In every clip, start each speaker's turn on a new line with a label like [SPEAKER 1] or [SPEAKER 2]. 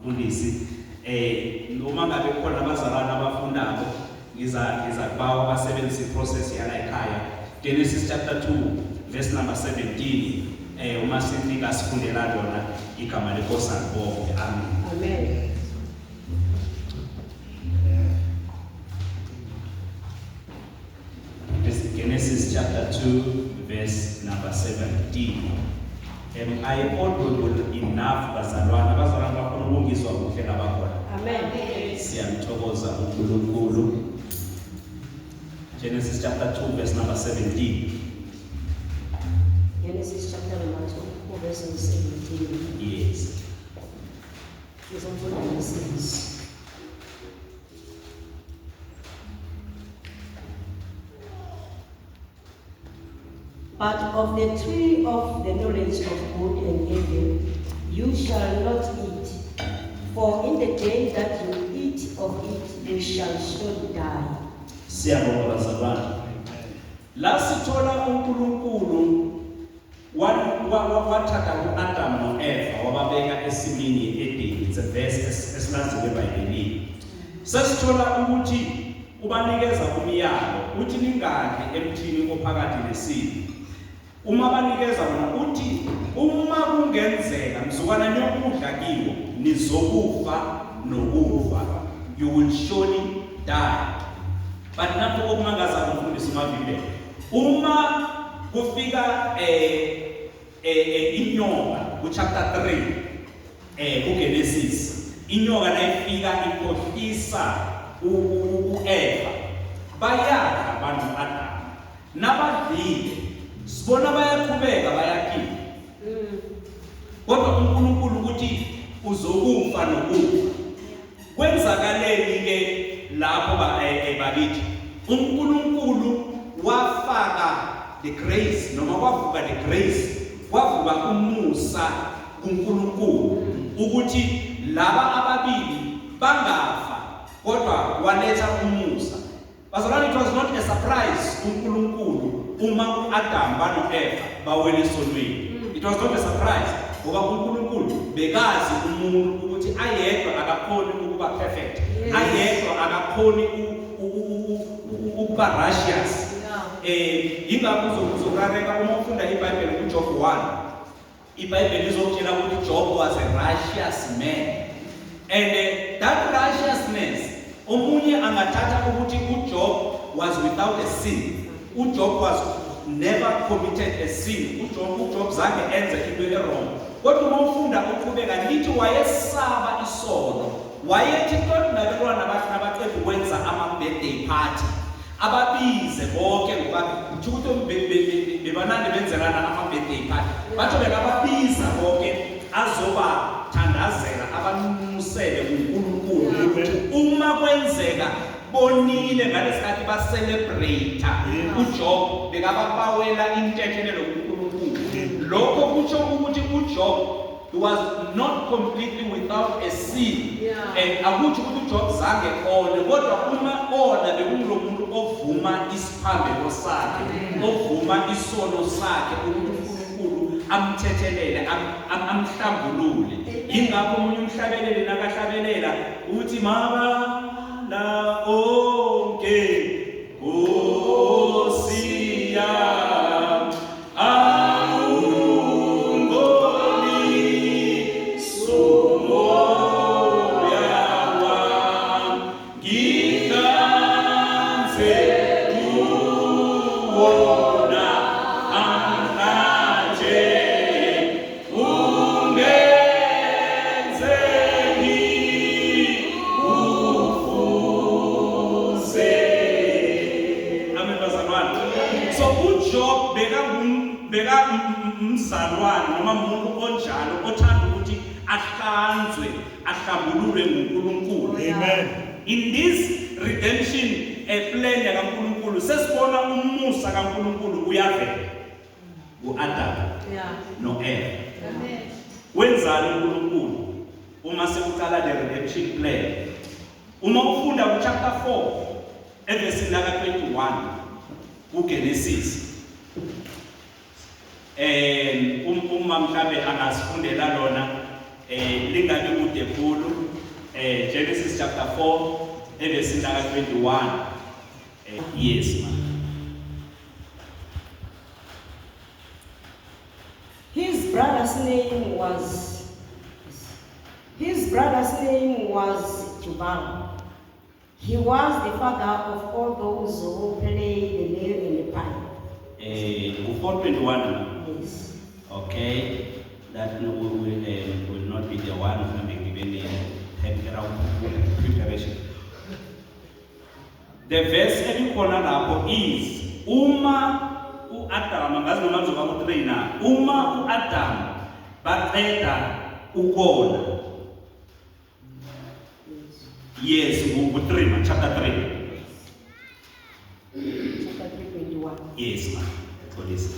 [SPEAKER 1] Mfundisi noma ngabe khona abazalwane abafundako ngiza kubawa basebenzise iprocess yala ekhaya. Genesis chapter 2 verse number 17, uma sinika sifundela lona igama leNkosi alibonge. Amen.
[SPEAKER 2] Amen.
[SPEAKER 1] Genesis chapter 2 verse number 17. Am I audible enough, bazalwane? Abazalwane bakhona ukungizwa kuhle labakhona.
[SPEAKER 2] Amen.
[SPEAKER 1] Siyamthokoza uNkulunkulu. Genesis chapter 2 verse number 17.
[SPEAKER 2] Genesis chapter number 2 verse 17.
[SPEAKER 1] Yes.
[SPEAKER 2] Ngizofunda ngesiNgisi. But of the tree of the knowledge of good and evil you shall not eat, for in the day that you eat of it you shall surely die.
[SPEAKER 1] Siyabonga, bazalwane. La sithola uNkulunkulu wathatha uAdam noEva wababeka esimini eEden. It's a verse esilaziwe eBhayibhelini. Sesithola ukuthi ubanikeza umyalo uthi ningadli emthini ophakathi nesimo. Uma banikeza wona uthi uma kungenzeka mzukwana niyokudla kiwo nizokufa nokufa, you will surely die. But nakho okumangaza, umfundisi uMavimbe, uma kufika inyoka ku chapter 3 kuGenesis, inyoka nayifika ikhohlisa uEva, bayadla bano Adam. Nabadlile sibona bayaqhubeka bayaphila, kodwa uNkulunkulu ukuthi uzokufa nokufa. Kwenzakaleni ke lapho bakithi? uNkulunkulu wafaka the grace, noma kwavuka the grace, kwavuka umusa kuNkulunkulu ukuthi laba ababili bangafa, kodwa waletha umusa. Bazalwane, it was not a surprise uNkulunkulu uma uAdam banoEva bawele esonweni. It was not a surprise ngoba uNkulunkulu bekazi umuntu ukuthi ayedwa akakhoni ukuba perfect, ayedwa akakhoni ukuba righteous. Ingakho uzokurareka uma ufunda iBhayibheli kuJob 1. IBhayibheli lizokutshela ukuthi Job was a righteous man. And that righteousness, omunye angathatha ukuthi uJob was without a sin. UJob was never committed a sin. UJob zange enze into e-wrong. Kodwa uma ufunda uqhubeka lithi wayesaba isono. Wayethi tot nabantwana abaqeda ukwenza ama-birthday party, ababize bonke, ngoba kuthiwa ukuthi bebanande benzelana ama-birthday party, batho bekababiza bonke azobathandazela, abanxusele kuNkulunkulu ukuthi uma kwenzeka bonile ngalesikhathi ba-celebrate, uJob bekababawela intethelelo kuNkulunkulu. Lokho kusho ukuthi uJob was not completely without a sin. And akuthi ukuthi uJob zange one, kodwa uma ona bekungulo muntu ovuma isiphambeko sakhe, ovuma isono sakhe ukuthi uNkulunkulu amthethelele, amhlambulule. Yingakho omunye umhlabeleli nakahlabelela uthi mabala onke, Nkosi yami, awungcolisi umoya wami, ngihlanze kuwona namhlanje, ungenze ngikufuze. Amen, bazalwane. So uJob beka umzalwane noma umuntu onjalo othanda ukuthi ahlanzwe, ahlambululwe nguNkulunkulu.
[SPEAKER 3] Amen.
[SPEAKER 1] In this redemption plan kaNkulunkulu sesibona umusa kaNkulunkulu uyavela kuAdam noEva.
[SPEAKER 2] Amen.
[SPEAKER 1] Wenzani uNkulunkulu uma sekuqala le redemption plan? Uma ufunda ku chapter 4 evesini laka 21 kuGenesis, uma mhlambe angasifundela lona, lingabi kude khulu. chapter 4 evesini laka 21. Yes, ma.
[SPEAKER 2] His brother's name was His brother's name was Jubal. He was the father of all those who play the lyre and the pipe.
[SPEAKER 1] Ku 421.
[SPEAKER 2] Yes.
[SPEAKER 1] Okay, that no, will not be the one mhlambe ngibe ne preparation. The verse elikhona lapho is uma uAdam, angazi noma ngizoba ku-3 na, uma uAdam baqeda ukona. Yes, ku-3 ma, chapter 3.
[SPEAKER 2] Chapter 3, 21.
[SPEAKER 1] Yes, ma. Xolisa.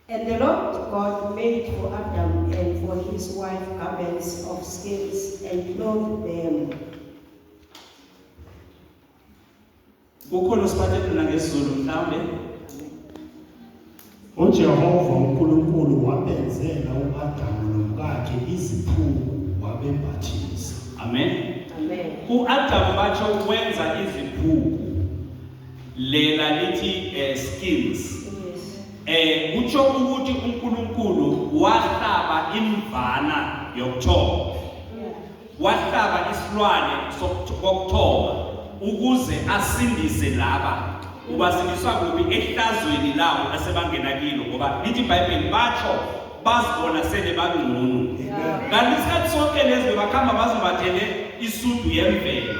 [SPEAKER 2] And the Lord God made for Adam and for his wife garments of skins and clothed them.
[SPEAKER 1] Kukhona usiphathele nangesiZulu mhlambe?
[SPEAKER 3] UJehova uNkulunkulu wabenzela uAdamu nomkakhe iziphuku wabembathisa.
[SPEAKER 1] Amen.
[SPEAKER 2] Amen.
[SPEAKER 1] UAdam batsho wenza iziphuku. Lela lithi skins.
[SPEAKER 2] Yes.
[SPEAKER 1] Kutsho ukuthi uNkulunkulu wahlaba imvana yokuthoma. Wahlaba isilwane sokuthoma ukuze asindise laba. Ubasindiswa kuphi? Ehlazweni labo asebangena kilo, ngoba lithi iBhayibheli batsho bazibona sele bangcono. Kanti isikhathi sonke lezi bebakhamba bazimbathele isudu yemvelo.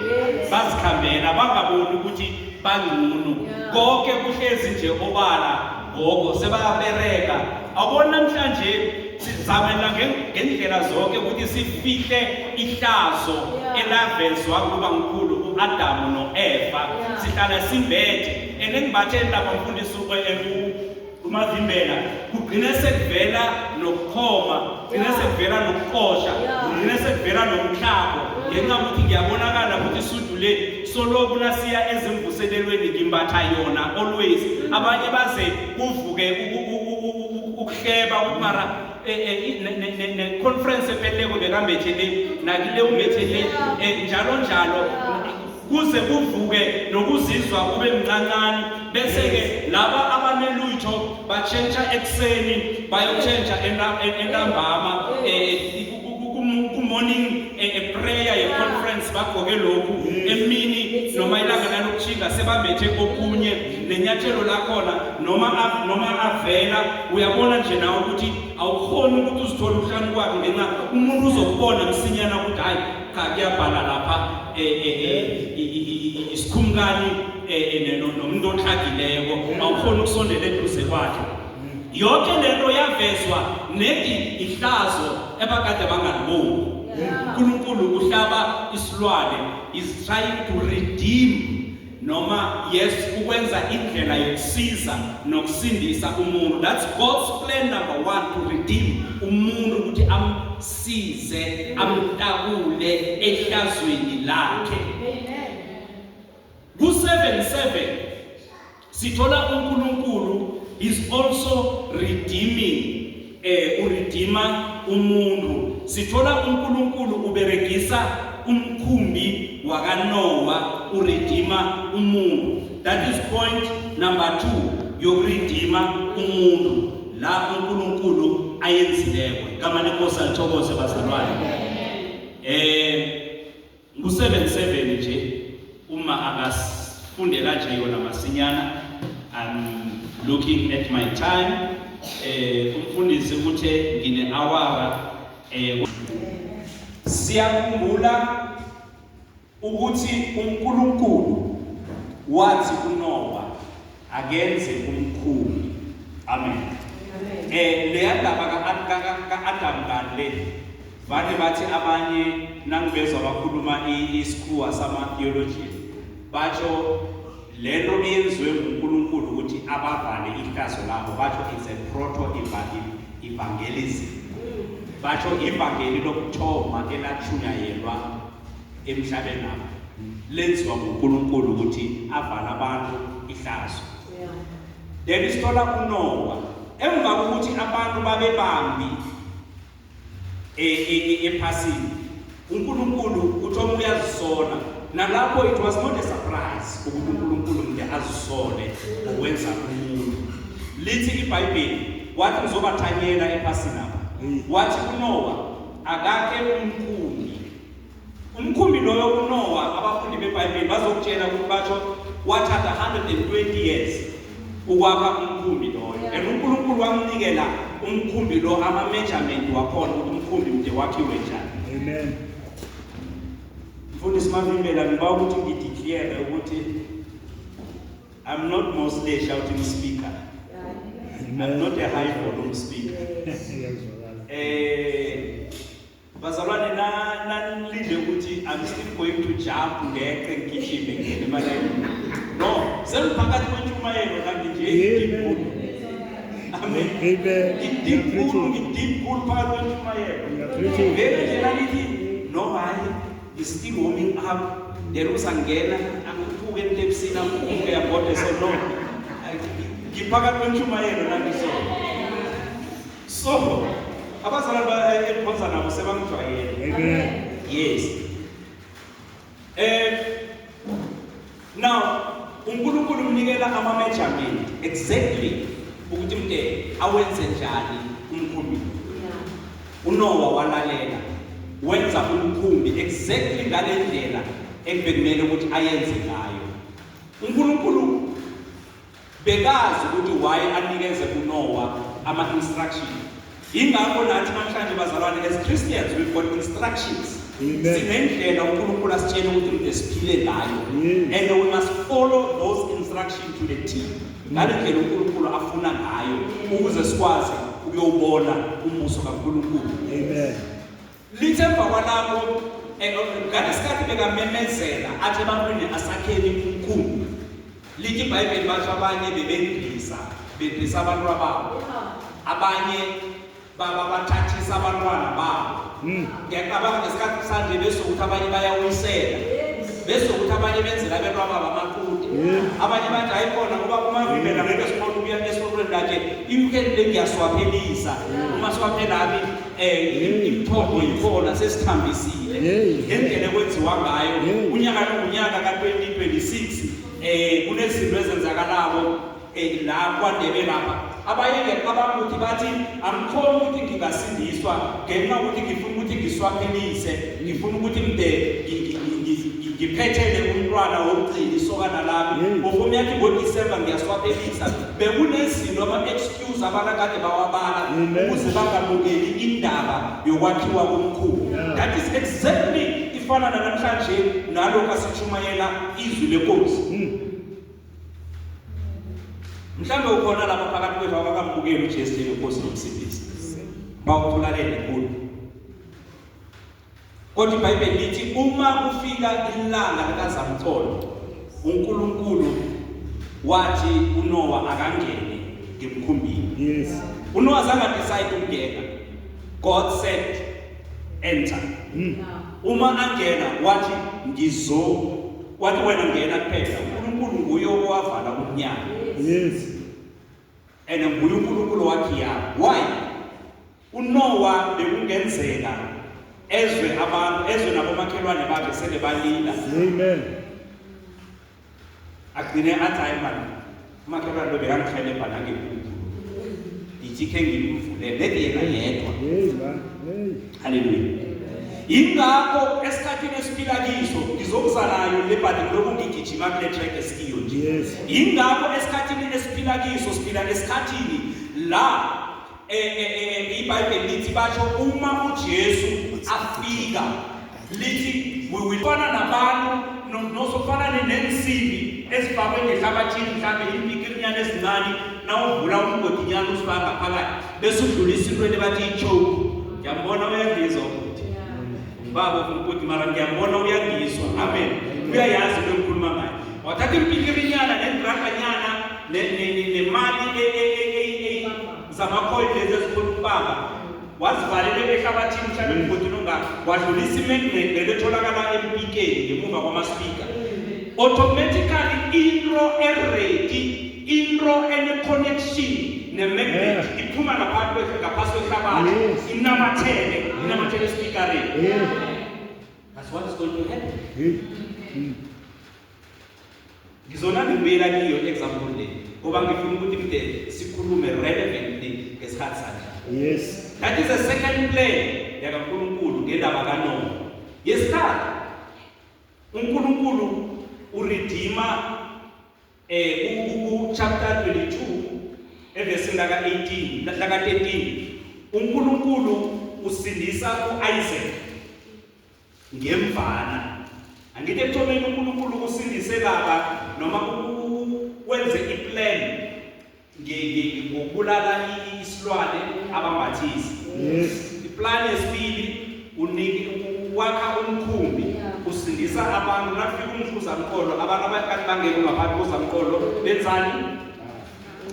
[SPEAKER 1] Bazikhambela bangaboni ukuthi bangcono. Konke kuhlezi nje obala gogo sebayabereka. Awubona namhlanje sizamela ngendlela zonke ukuthi sifihle ihlazo elavezwa kuba mkhulu uAdamu noEva. Sihlala simbethe. Enengibatshela lapha mfundisi uMavimbela, kugcine sekuvela nokukhoma, kugcine sekuvela nokuqosha, kugcine sekuvela nomhlabo, ngenxa yokuthi ngiyabonakala ukuthi isudu le soloku nasiya ezimvuselelweni ngimbatha yona always. Abanye baze kuvuke ukuhleba ukuthi mara ne-conference epheleleko bekambethe le, nakile umbethe le, njalo njalo, kuze kuvuke nokuzizwa kube mncancane. Bese-ke laba abanelutho batshentsha ekuseni, bayotshentsha entambama, ku-morning prayer ye-conference bagqoke lokhu, emini noma ilanga lalokutshinga sebambethe okunye, nenyathelo lakhona noma avela uyabona nje nawe ukuthi awukhoni ukuthi uzithole uhlanu kwakhe, ngenxa umuntu uzokubona msinyana ukuthi hayi cha, kuyabhala lapha isikhumkani nomuntu otlhagileko, awukhoni ukusondela eduze kwakhe. Yonke lento yavezwa nedi ihlazo ebakade bangaliboni. uNkulunkulu uhlaba isilwane, is trying to redeem, noma yes, ukwenza indlela yokusiza nokusindisa umuntu. That's God's plan number 1, to redeem umuntu, ukuthi amsize, amtakule ehlazweni lakhe. Ku 7:7 sithola uNkulunkulu is also redeeming, uredeema umuntu. Sithola uNkulunkulu uberegisa umkhumbi wakaNoah uredeema umuntu. That is point number 2 yokuredeema umuntu la uNkulunkulu ayenzileko. Igama lenkosi alithokoze bazalwane. Ku 7:7 nje, uma akasifundela nje yona masinyana. I'm looking at my time. Umfundisi uthe ngine hour. Siyakhumbula ukuthi uNkulunkulu wathi kuNoah akenze umkhumbi. Amen. Leya ndaba ka-Adam kale vane bathi abanye nangibezwa bakhuluma isikhuwa sama-theologian, batsho lento eyenziwe nguNkulunkulu ukuthi abavale ihlazo labo, batsho it's a proto-evangelism, batsho ivangeli lokuthoma elatshunyayelwa emhlabeni apha lenziwa nguNkulunkulu ukuthi avale abantu ihlazo. Then isithola uNoah. Emva kokuthi abantu babebambi ephasini, uNkulunkulu uthoma uyazisola. Nalapho it was not a surprise ukuthi uNkulunkulu mde azisole ngokwenza umuntu. Lithi iBhayibheli, wathi ngizobathanyela ephasini apha. Wathi uNoah akakhe umkhumbi. Umkhumbi loyo uNoah, abafundi beBhayibheli bazokutshela ukuthi basho wathatha 120 years ukwakha umkhumbi loyo. And uNkulunkulu wamnikela umkhumbi lo ama-measurement wakhona ukuthi umkhumbi mde wakhiwe njani.
[SPEAKER 3] Amen.
[SPEAKER 1] Mfundisi Mavimbela, ngiba ukuthi ngideclare ukuthi I'm not mostly a shouting speaker. I'm not a high volume speaker.
[SPEAKER 3] Iyazwakala.
[SPEAKER 1] Bazalwane, na nanilinde ukuthi I'm still going to jump, ngeqe, ngigijime, ngene emalayini. No, seliphakathi kwentshumayelo kanti nje
[SPEAKER 3] Amen.
[SPEAKER 1] ngideep. Amen.
[SPEAKER 3] Amen.
[SPEAKER 1] Ngideep khulu, ngideep khulu phakathi kwentshumayelo.
[SPEAKER 3] You are preaching.
[SPEAKER 1] Vele nje nanithi no, hayi, is still warming up. Then uzangena akhuphuke entepsini, akhuphuke yabhode. So no. Ngiphakathi kwentshumayelo nami, so abazalwane endikhonza nabo sebangijwayele.
[SPEAKER 3] Amen.
[SPEAKER 1] Yes. Now uNkulunkulu umnikela ama measurement exactly ukuthi mde awenze njani umkhumbi. UNoah walalela, wenza umkhumbi exactly ngalendlela ekubekumele ukuthi ayenze ngayo. uNkulunkulu bekazi ukuthi why anikeze uNoah ama instructions. Ingakho nathi namhlanje bazalwane, as Christians we've got instructions.
[SPEAKER 3] Amen.
[SPEAKER 1] Sinendlela uNkulunkulu asitshela ukuthi mde siphile ngayo. And we must follow those instructions to the T. Ngale ndlela uNkulunkulu afuna ngayo ukuze sikwazi ukuyobona umbuso kaNkulunkulu.
[SPEAKER 3] Amen.
[SPEAKER 1] Lithe emva kwalapho, ngalesikhathi bekamemezela athi ebantwini asakheni umkhumbi, lithi iBhayibheli basho abanye bebendisa, bendisa abantwana babo, abanye baba bathathisa abantwana babo. Ngiyacabanga ngesikhathi sanje bese ukuthi abanye bayawisela, bese ukuthi abanye benzela abantwana babo amaqude. Abanye bathi hayi khona ngoba uMavimbela ngeke sikhona ukuya esontweni lakhe, i-weekend le ngiyaswaphelisa, uma siwaphelami imithombo yikhona sesithambisile. Ngendlela ekwenziwa ngayo unyaka nonyaka ka-2026, kunezinto ezenzakalako la kwaNdebe lapha. Abanye ngiyacabanga ukuthi bathi angikhoni ukuthi ngingasindiswa ngenxa yokuthi ngifuna ukuthi ngiswaphelise, ngifuna ukuthi mde ngiphethele umntwana wokugcina, isokana lami. Omunye yathi ngoDisemba ngiyaswaphelisa. Bekunezinto, ama-excuse abantu akade bawabala ukuze bangamukeli indaba yokwakhiwa komkhumbi. That is exactly ifana namhlanje nalokhu asishumayela izwi lenkosi. Mhlambe ukhona lapha phakathi kwethu abakamukeli uJesu njengenkosi nomsindisi, bawuthulalele khulu, kodwa iBhayibheli lithi uma kufika ilanga likazamcolo, uNkulunkulu wathi uNoah akangene ngemkhumbini. UNoah zange decide ukungena, God said enter. Uma angena wathi ngizo, wathi wena ngena kuphela, uNkulunkulu nguye owavala umnyango. And nguye uNkulunkulu wakhiya. Why? UNoah bekungenzeka ezwe abantu, ezwe nabomakhelwane bakhe sele balila.
[SPEAKER 3] Amen.
[SPEAKER 1] Agcine athi hayi man, umakhelwane lo bekangihelebha nangempuphu, ngithi khe ngimvulele nedi yena yedwa.
[SPEAKER 3] Hey man. Hey.
[SPEAKER 1] Haleluya. Ingakho esikhathini esiphila kiso, ngizokuza nayo le bhadi, ngilokhu ngigijima kule track esikiyo nje. Ingakho esikhathini esiphila kiso, siphila esikhathini la iBhayibheli lithi basho uma uJesu afika, lithi we will fana nabantu nosofana nensimbi ezifakwe ngehlabathini, mhlambe impikirinyana ezincane, nawuvula umgodinyana usifaka ngaphakathi bese udlulisa into le bathi i-choke. Ngiyambona uyangizwa ukuthi baba ukuthi, mara ngiyambona uyangizwa. Amen. Uyayazi into engikhuluma ngayo. Wathatha impikirinyana nendraganyana nemali zamakhoyini lezi ezikhona ukubamba, wazivalela ehlabathini mhlawumbe emgodini ongaka, wadlulisa imagnet lelo etholakala empikeni ngemuva kwama-speaker. Automatically into eready, into ene-connection. Ne-magnet iphuma ngaphasi kwehlabathi, inamathele, inamathele esipikareni. That's what is going to happen. Ngizona ngibuyela kiyo example le ngoba ngifuna ukuthi mde sikhulume relevantly ngesikhathi sanje. That is the second plan yakaNkulunkulu ngendaba kaNoah. Yesithathu, uNkulunkulu uredeema ku chapter 22 evesini laka 18 laka 13, uNkulunkulu usindisa uIsaac ngemvana. Angithi ekuthomeni uNkulunkulu usindise baba noma wenze iplan ngokubulala isilwane abambathise. Iplan yesibili, unike wakha umkhumbi, usindisa abantu. Nafika umfuzamqolo, abantu abakade bangekho ngaphansi kozamqolo benzani?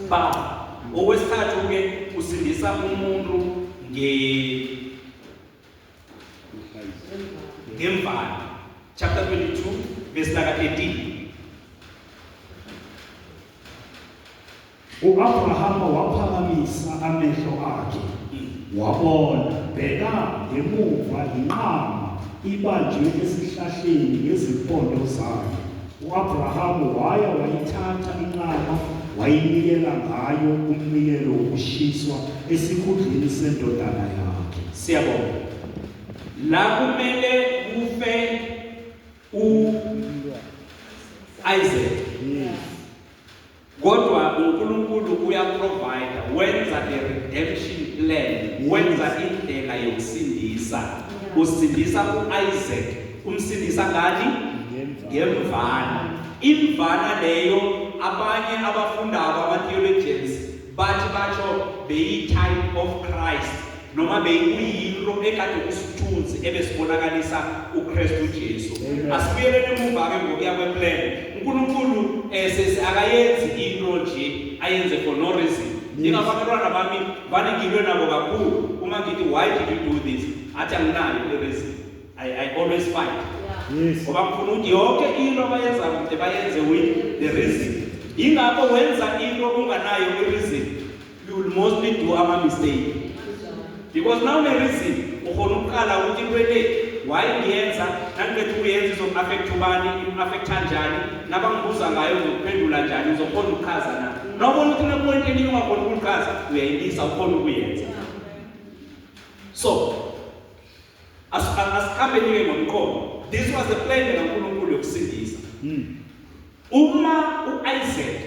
[SPEAKER 1] Ba okwesithathu ke usindisa umuntu ngemvana, chapter 22 verse laka 13.
[SPEAKER 4] U-Abrahama waphakamisa amehlo akhe, wabona, bheka, ngemuva inqama ibanjwe esihlahleni ngezimpondo zayo. U-Abrahamu waya wayithatha inqama, wayinikela ngayo umnikelo wokushiswa esikhundleni sendodana yakhe.
[SPEAKER 1] Siyabonga. La kumele kufe u-Isaac, kodwa uNkulunkulu uyaprovide, wenza the redemption plan, wenza indlela yokusindisa. Usindisa uIsaac, umsindisa ngani? Ngemvana. Imvana leyo, abanye abafundako, ama-theologians, bathi batsho beyi-type of Christ noma beyikuyinto ekade kusithunzi ebesibonakalisa uKristu Jesu. Asibuyeleni emuva-ke ngokuya kweplan. UNkulunkulu sesi akayenzi into nje ayenze for no reason. Yingakho abantwana bami vane ngilwe nabo kakhulu uma ngithi, "Why did you do this?" Athi, "Anginayo i-reason." I always fight ngoba ngifuna ukuthi yonke into abayenza kude bayenze with the reason. Yingakho wenza into unganayo i-reason, you will mostly do ama-mistake, because now une-reason, ukhona ukuqala ukuthi into le why ngiyenza, nangiqeda ukuyenza izoku-affect ubani, im-affecta njani, nabangibuza ngayo ngizokuphendula njani, ngizokhona ukuchaza na. Nawubona ukuthi unepoint elinye ungakhona ukulichaza, uyayilisa, ukhona ukuyenza. So asikhambeni-ke ngomqondo. This was the plan kaNkulunkulu yokusindisa. Uma u-Isaac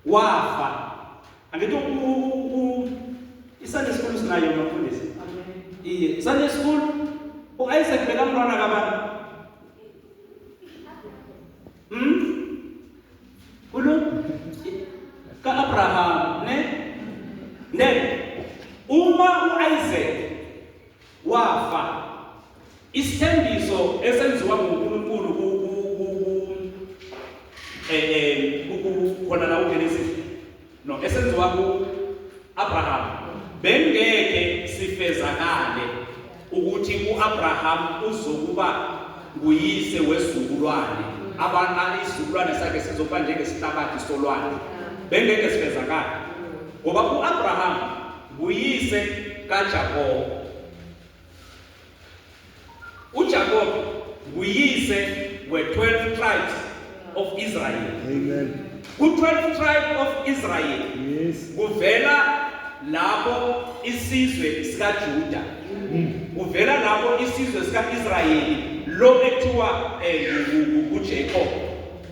[SPEAKER 1] wafa, angithi i-Sunday school sinayo, mafundisi? Iye, Sunday school. U-Isaac bekamntwana kabani? Kulo ka-Abraham, ne? Then uma u-Isaac wafa, isithembiso esenziwa nguNkulunkulu ku khona la uGenesis, no, esenziwa ku Abraham, bengeke sifezakale ukuthi uAbraham uzokuba nguyise wesizukulwane, abantu isizukulwane sakhe sizokuba njengesihlabathi solwandle. Bengeke sifezakale ngoba uAbraham nguyise kaJakob, uJakob nguyise we-12 tribes of Israel.
[SPEAKER 3] Amen.
[SPEAKER 1] Ku-12 tribe of Israel kuvela lapho isizwe sikaJuda, kuvela lapho isizwe sika-Israyeli lo ekuthiwa uJacob.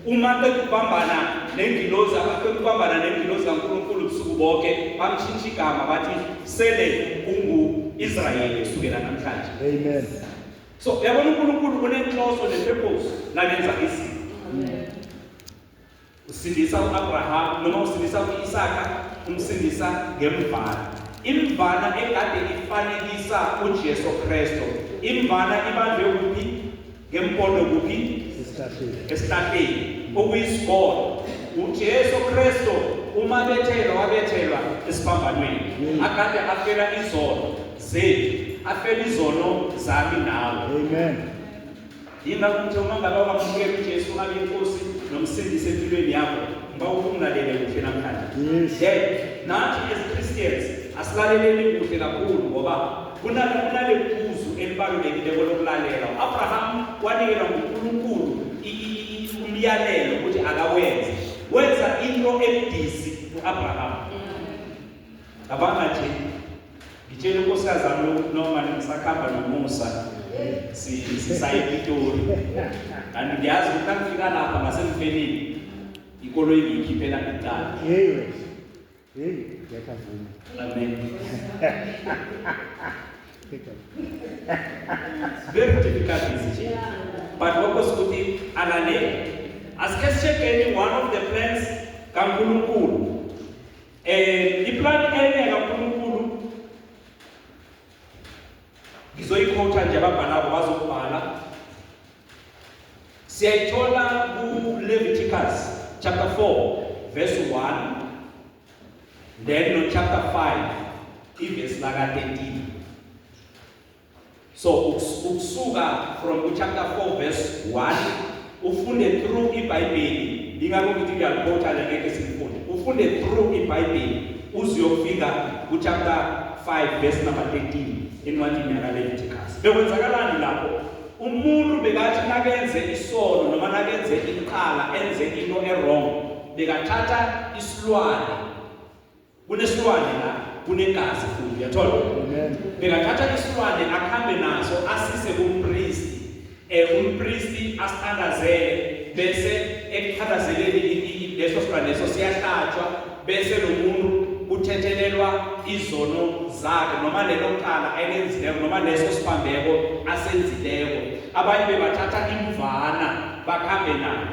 [SPEAKER 1] Uma qeda ukubambana nengilozi, abaqeda ukubambana nengilozi kaNkulunkulu ubusuku bonke, bamshintsha igama, bathi sele ungu-Israyeli kusukela namhlanje.
[SPEAKER 3] Amen.
[SPEAKER 1] So uyabona, uNkulunkulu unenhloso nepurpose nakenza izinto. Usindisa uAbraham noma usindisa uIsaka, umsindisa ngemvana, imvana ekade ifanekisa uJesu Kristu. Imvana ibanjwe kuphi ngempondo? Kuphi?
[SPEAKER 3] Esihlahleni.
[SPEAKER 1] Esihlahleni okuyisikolo. uJesu Kristu uma bethelwa, wabethelwa esiphambanweni, akade afela izono zethu, afela izono zami nawe.
[SPEAKER 3] Amen.
[SPEAKER 1] Yingakho ngithi uma ngabe wamukela uJesu abe inkosi nomsindisi empilweni yakho, Ngiba ukungilalele kuhle namhlanje.
[SPEAKER 3] Yes.
[SPEAKER 1] Then nathi as Christians asilaleleni kuhle kakhulu ngoba kunale phuzu elibalulekile lokulalela. Abraham wanikelwa nguNkulunkulu umyalelo ukuthi akawenze. Wenza into ebudisi uAbraham. Cabanga nje ngitshela unkosikazi wami noma ngisakhamba noMusa sisaye ePitori. Kanti ngiyazi ukuthi nangifika lapha ngasemfenini ikoloyi ngiyikhiphela ngecala.
[SPEAKER 3] Hey. Hey, ngiyakuvuma.
[SPEAKER 1] Amen. Very difficult decision. But wakose ukuthi alalele. Asike si-checkeni one of the plans kaNkulunkulu. Iplan enye kaNkulunkulu ngizoyikhotha nje ababhalako bazokubhala. Siyayithola ku-Leviticus chapter 4 verse 1 then no chapter 5 ivesi laka 13. So ukusuka from chapter 4 verse 1 ufunde through iBhayibheli, ingakho ngithi ngiyalikhotha le ngeke silifunde. Ufunde through iBhayibheli uzuyofika ku chapter 5 verse number 13 encwadini yaka Leviticus. Bekwenzakalani lapho? Umuntu bekathi nakenze isono noma nakenze icala, enze into e-wrong, bekathatha isilwane. Kunesilwane la, kunegazi futhi, uyathola?
[SPEAKER 3] Amen.
[SPEAKER 1] Bekathatha isilwane akhambe naso asise kumpristi. Umpristi asithandazele bese ekuthandazeleni leso silwane leso siyahlatshwa bese lo muntu uthethelelwa izono zakhe noma lelo cala elenzileko noma leso siphambeko asenzileko. Abanye bebathatha imvana bakhambe nayo.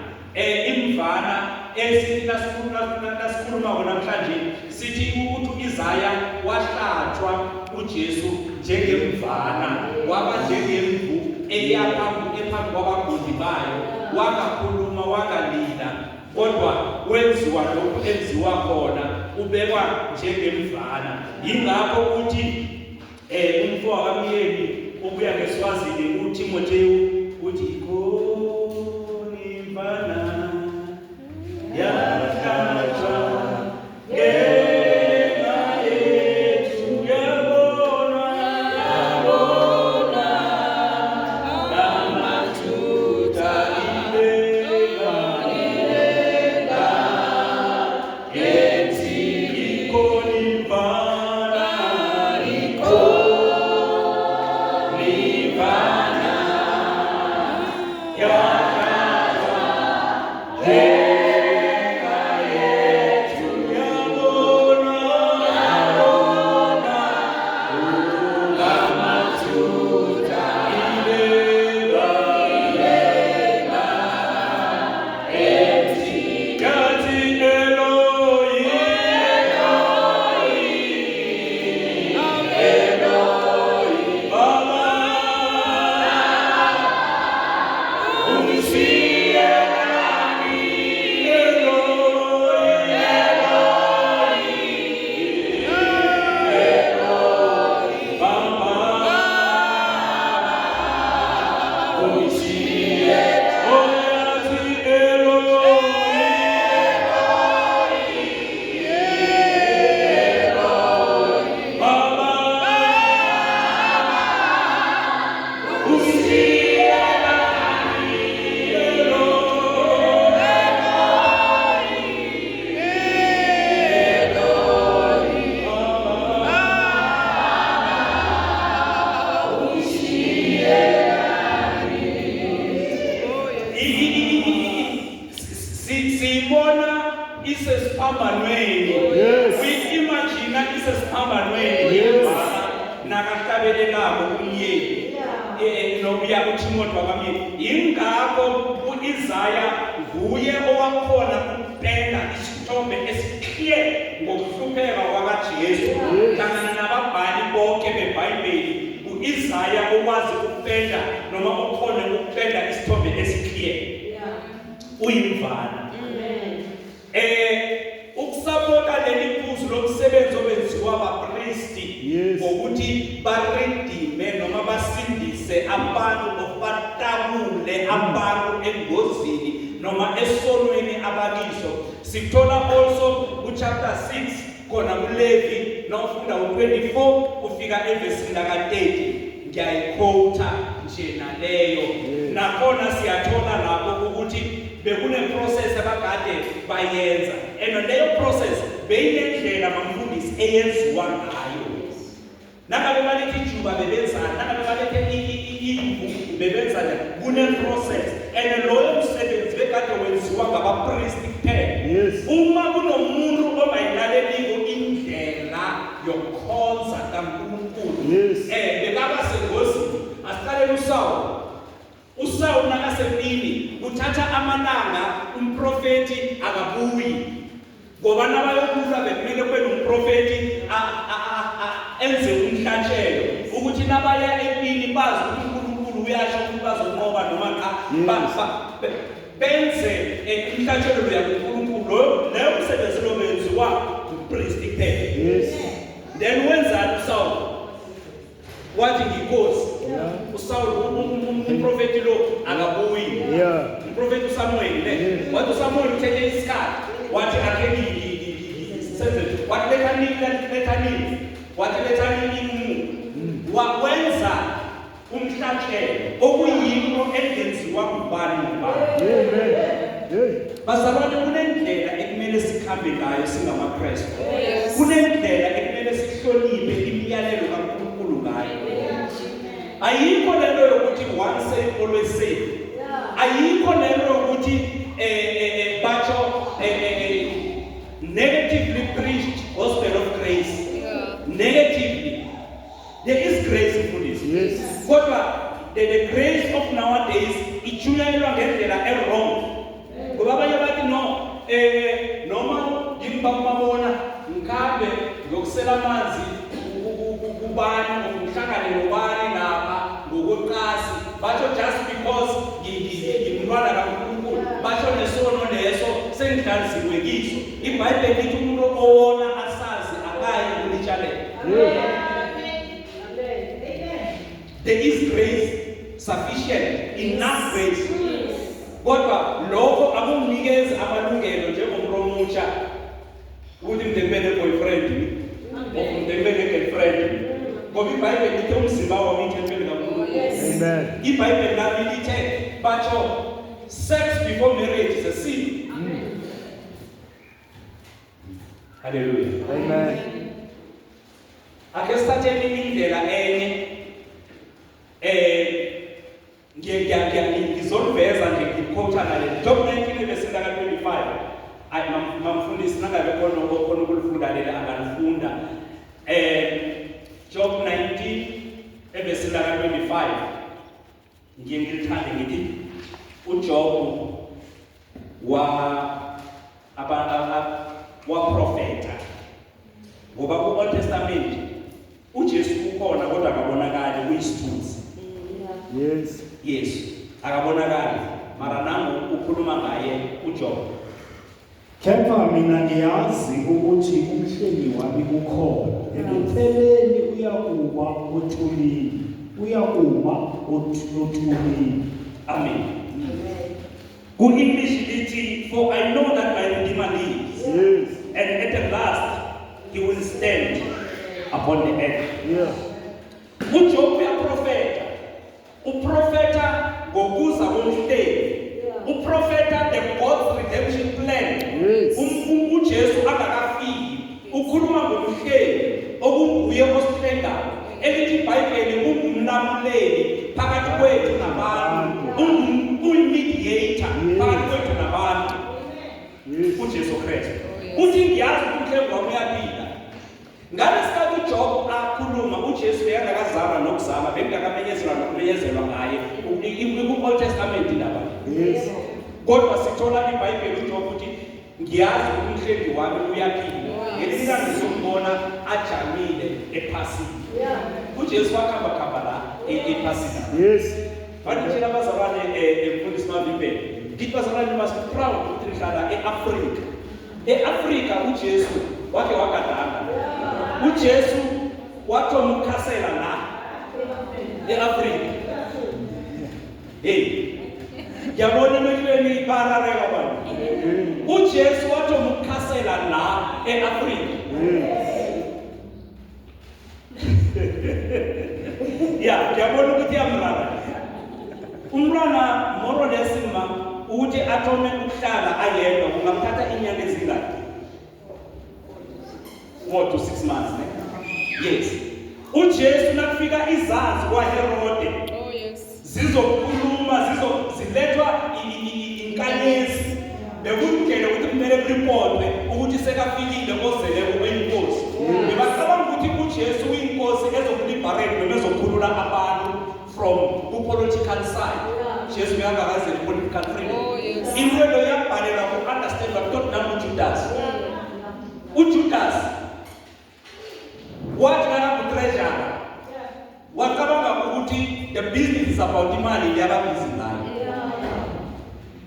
[SPEAKER 1] Imvana esithi nasikhuluma namhlanje sithi ukuthi uIsaya wahlatshwa uJesu njengemvana, waba njengemvu eyaphambi ephambi kwabagundi bayo, wangakhuluma wangalila, kodwa wenziwa lokhu enziwa khona, ubekwa njengemvana. Yingakho uthi umfo wakamyeni ubuya ngeSwazini uTimotheo uthi ikhona imvana yahlatshwa ngenxa yethu, yabonwa ngamaJuda ilenga ethi ikhona imvana, ikhona imvana yahlatshwa ngenxa yethu, yabonwa ngamaJuda ilenga ethi yathi Eloyi Eloyi Baba ungishiyelani Eloyi Eloyi Baba ungishiye oh yathi Eloyi Baba ungishiyelani Eloyi Baba Siyibona isesiphambanweni.
[SPEAKER 3] Yes.
[SPEAKER 1] Uyi-imagine isesiphambanweni.
[SPEAKER 3] Yes.
[SPEAKER 1] Nakahlabelelako umyeni nokuya uTimothy wakamyeni. Yingakho uIsaya nguye owakhona ukupenda isithombe esi-clear ngokuhlupheka kwakaJesu. Hlangana nababhali bonke beBhayibheli, uIsaya okwazi ukupenda noma okhona ukupenda isithombe esi-clear. Uyimvana. Ukusapota leli phuzu lomsebenzi obenziwa abapristi ngokuthi baredime noma basindise abantu, batakule abantu engozini. noma esonweni abakiso. Sithola also ku-chapter 6 khona kuLevi, nawufunda u-24 ufika evesini laka-30, ngiyayikhowutha nje naleyo. Nakhona siyathola lapho ukuthi bekune-process abakade bayenza, and leyo process beyinendlela, mamfundisi, eyenziwa ngayo. Nangabe balethe ijuba bebenzani, nangabe balethe imvu bebenzani, kune-process, and loyo msebenzi bekade wenziwa ngabapristi kuphela. Uma kunomuntu ongayilaleliko indlela yokukhonza kaNkulunkulu, bekaba sengozini. Asiqalele uSawuli. USawuli nakasempini uthatha amalanga, umprofeti akabuyi, ngoba nabayokulwa bekumele kube nomprofeti enze umhlatshelo ukuthi nabaya empini bazi ukuthi uNkulunkulu uyasho ukuthi bazonqoba noma cha. Benze umhlatshelo loya kuNkulunkulu. Leyo msebenzi lo benziwa upriest kuphela. Then wenzani uSawuli? Wathi, "Ngiyinkosi." USawuli, umprofeti lo akabuyi. Umprofeti uSamuel ne. Wathi uSamuel uthethe isikhathi, wathi akhe senze, wathi lethani, lethani, wathi lethani imuku, wakwenza umhlatshelo okuyinto engenziwa ngubani nobani.
[SPEAKER 3] Amen. Hey.
[SPEAKER 1] Bazalwane, kunendlela ekumele sikhambe ngayo singamaKristu. Kunendlela ekumele sihloniphe imiyalelo kaNkulunkulu ngayo. Ayikho lento yokuthi once saved always saved. Ayikho lento yokuthi batsho negatively preached gospel of grace. Negatively. There is grace, mfundisi. Kodwa the grace of nowadays ichunyayelwa ngendlela e-wrong. Ngoba abanye bathi no, noma ngibabona ngikhambe ngokusela amanzi kubani, ngihlangane nobani lapha ngokoqasi, batsho just because ngimntwana kaNkulunkulu, batsho nesono leso sengihlanziwe kiso. IBhayibheli lithi umuntu owona asazi akayi kulitshaleka. There is grace, sufficient enough grace, kodwa lokho akunginikezi amalungelo njengomuntu omusha ukuthi ngide ngibe ne-boyfriend or ngide ngibe ne-girlfriend, ngoba iBhayibheli lithe umzimba wami ithempeli kaNkulunkulu.
[SPEAKER 3] Amen.
[SPEAKER 1] IBhayibheli lami lithe batsho sex before marriage is a sin. Haleluya.
[SPEAKER 3] Amen.
[SPEAKER 1] Ake sithatheni indlela enye, ngizoliveza nje, ngiquote nale Job 19 verse 25. Ay, mamfundisi, nangabe khona okhona ukulifunda leli angalifunda. Job 19 evesi 25, ngiye ngilithande, ngithi uJob wa aba waprofeta, ngoba ku-Old Testament uJesu ukhona kodwa akabonakali, uyisithunzi. Yesu akabonakali, mara nangu ukhuluma ngaye uJob.
[SPEAKER 4] Kepha mina ngiyazi ukuthi umhlengi wami ukhona. Ekupheleni uyakuba othulini. Uyakuma othulini.
[SPEAKER 1] Amen. Ku-English lithi, "For I know that my Redeemer lives, and at the last he will stand upon the earth." UJob uyaprofeta, uprofeta ngokuza komhlengi, uprofeta the God's redemption plan. UJesu angakafiki ukhuluma ngomhlengi okunguye osihlengayo, elithi iBhayibheli ungumlamuleli phakathi kwethu nabantu, uyi-mediator phakathi kwethu nabantu, uJesu Kristu. Uthi, "Ngiyazi ukuthi umhlengi wami uyaphila." Ngalesikhathi uJob akhuluma, uJesu bekangakazalwa nokuzalwa, bekungakamenyezelwa nokumenyezelwa ngaye ku-Old Testament indaba. Kodwa sithola iBhayibheli uJob uthi, "Ngiyazi ukuthi umhlengi wami uyaphila, ngelinye ilanga ngizombona ajamile ephasini." UJesu wakhamba khamba la ephasini. Banditshela abazalwane, mfundisi Mavimbele, ngithi bazalwane, must be proud ukuthi nihlala e-Afrika. E-Afrika uJesu wake wagadanga, uJesu wathoma ukukhasela la e-Afrika. Hey, ngiyabona emehlweni. Barareka abantu. UJesu wathoma ukukhasela la eAfrika. Ya, ngiyabona ukuthi iyamrara. Umntwana more or less ma ukuthi athome ukuhlala ayedwa kungamthatha iinyanga ezingaki? 4 to 6 months, ne? Yes. UJesu nakufika izazi kwaHerode
[SPEAKER 5] Oh yes.
[SPEAKER 1] zizokhuluma zizo zilethwa inkanyezi bekuyindlela ukuthi kumele kuripotwe ukuthi sekafikile ozeleko oyinkosi. Bebacabanga ukuthi uJesu uyinkosi ezokuliberate noma ezokhulula abantu from ku-political side. Jesu bekangakazeli political freedom.
[SPEAKER 5] Oh, yes.
[SPEAKER 1] Into leyo yabhalelwa ku-understandwa tot nanguJudas. UJudas wathi nakangutreasurer wacabanga ukuthi the business is about imali leyababhizi ngayo.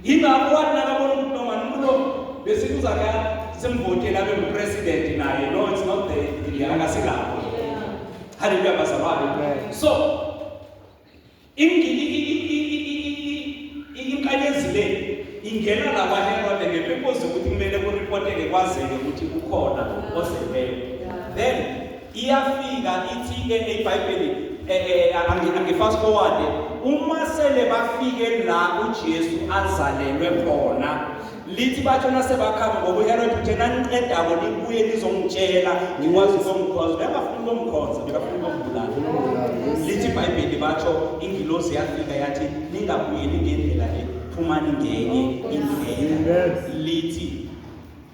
[SPEAKER 1] Yingakho wathi nakabona ukuthi noma umuntu besithi uzake simvotele abe ngupresident naye. No, it's not the akasilapho. Haleluya bazalwane. So inkanyezi le ingena la kwaHerode ngepurpose ukuthi kumele kuripoteke kwazeke ukuthi kukhona ozelweyo. Then iyafika ithi eBhayibheli angi-fast forward, uma sele bafike la uJesu azalelwe khona, lithi batshona sebakhamba ngoba uHerod uthe naniqedako nibuye nizongitshela ngikwazi ukomkhonza. Bekangafuni ukomkhonza, bekafuna ukombulala. Lithi iBhayibheli batsho ingilozi yafika yathi ningabuyeli ngendlela le, phumani ngenye indlela. Lithi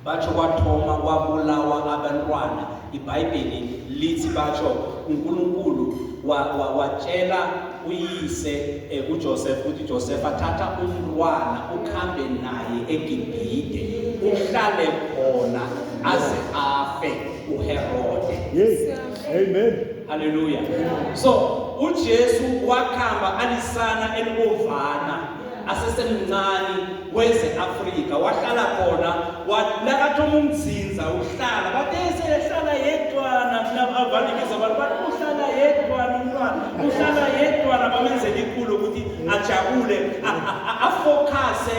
[SPEAKER 1] batsho kwathoma kwabulawa abantwana. IBhayibheli lithi batsho uNkulunkulu watshela uyise uJoseph ukuthi Joseph athatha umntwana ukhambe naye eGibhide uhlale khona aze afe uHerode.
[SPEAKER 3] Yes. Amen.
[SPEAKER 1] Haleluya. So uJesu wakhamba alisana elibovana asesemncane weze Afrika, wahlala khona nakathoma umzinza uhlala bathe sehlala yedwana avanikeza abantu bathi uhlala yedwana umntwana uhlala yedwana bamenzela ikhulu ukuthi ajabule afocuse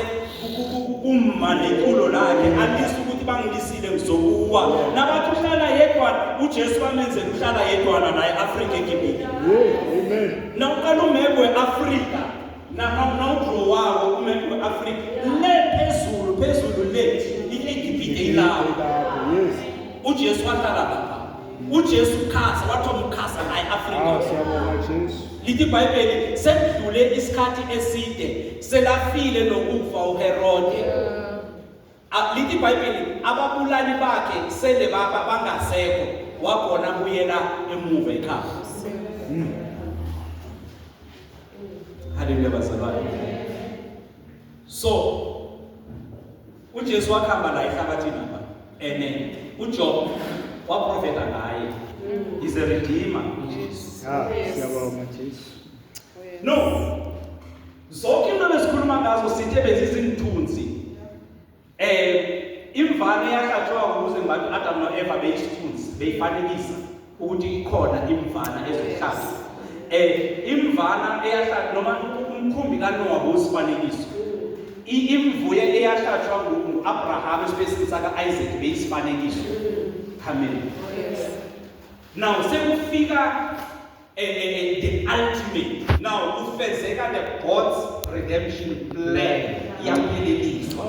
[SPEAKER 1] kumma neculo lakhe alise ukuthi bangilisile ngizokuwa. Nabathi uhlala yedwana uJesu bamenzela uhlala yedwana naye Afrika eGibhite.
[SPEAKER 3] Amen.
[SPEAKER 1] Nawuqala umebhu weAfrika nawudrowawo umebhu weAfrika le phezulu phezulu le iGibhite ilapho.
[SPEAKER 3] Yes.
[SPEAKER 1] uJesu wahlala lapha. uJesu khasa wathoma ukukhasa la eAfrika.
[SPEAKER 3] Siyabonga Jesu.
[SPEAKER 1] Lithi iBhayibheli sekudlule isikhathi eside selafile nokufa uHerode. Lithi iBhayibheli ababulali bakhe sele bangasekho wabona buyela emuva ekhaya. Haleluya bazalwane. So uJesu wakhamba la ehlabathini apha ene uJob waprofeta ngaye. He's a redeemer uJesu.
[SPEAKER 3] Siyabonga Jesu.
[SPEAKER 1] No. Zonke into besikhuluma ngazo sithe bezizinthunzi. Imvana eyahlatshwa ukuze ngathi Adam noEva beyisithunzi, beyifanekisa ukuthi ikhona imvana ezohlatshwa. Imvana eyahlatshwa noma umkhumbi kaNoah bowusifanekiso. Imvuye eyahlatshwa nguAbraham esipesini saka Isaac beyisifanekiso. Amen. Now sekufika the ultimate. Now ufezeka the God's redemption plan yapheleliswa.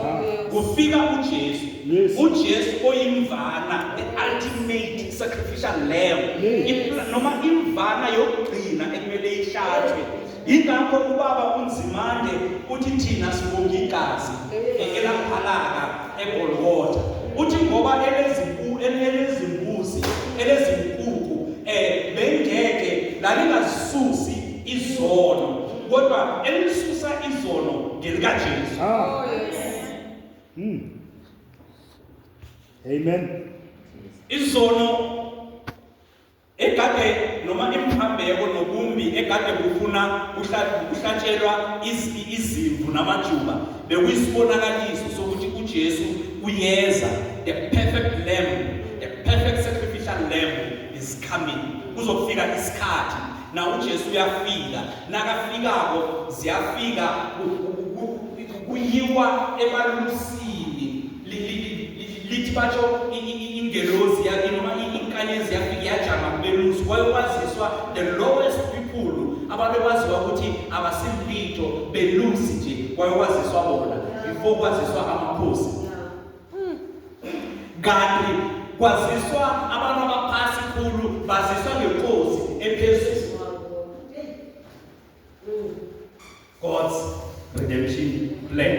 [SPEAKER 1] Kufika uJesu.
[SPEAKER 3] Yes.
[SPEAKER 1] uJesu oyimvana, the ultimate sacrificial lamb.
[SPEAKER 3] Yes.
[SPEAKER 1] Noma imvana yokugcina ekumele ihlatshwe. Ingakho ubaba uNzimande uthi thina sibonga igazi elaphalaka eGolgotha. Uthi ngoba elezimbuzi, elezinkukhu bengeke lalingazisusi izono, kodwa elisusa izono ngelikaJesu.
[SPEAKER 5] Oh yes.
[SPEAKER 3] Amen.
[SPEAKER 1] Izono egade noma imphambeko nobumbi egade kufuna kuhlatshelwa izimvu namajuba bekuyisibonakaliso sokuthi uJesu uyeza, the perfect lamb, the perfect sacrificial lamb is coming. Kuzofika isikhathi na uJesu uyafika, nakafikako ziyafika Kuyiwa ebalusini, lithi batsho ingelozi yakhe noma inkanyezi yafika yajama kubelusi, kwayokwaziswa the lowest people, abantu baziwa ukuthi abasilitho, belusi nje, kwayokwaziswa bona before kwaziswa amakhosi. Kanti kwaziswa abantu abaphasi khulu, baziswa ngenkosi ephezulu. God's redemption plan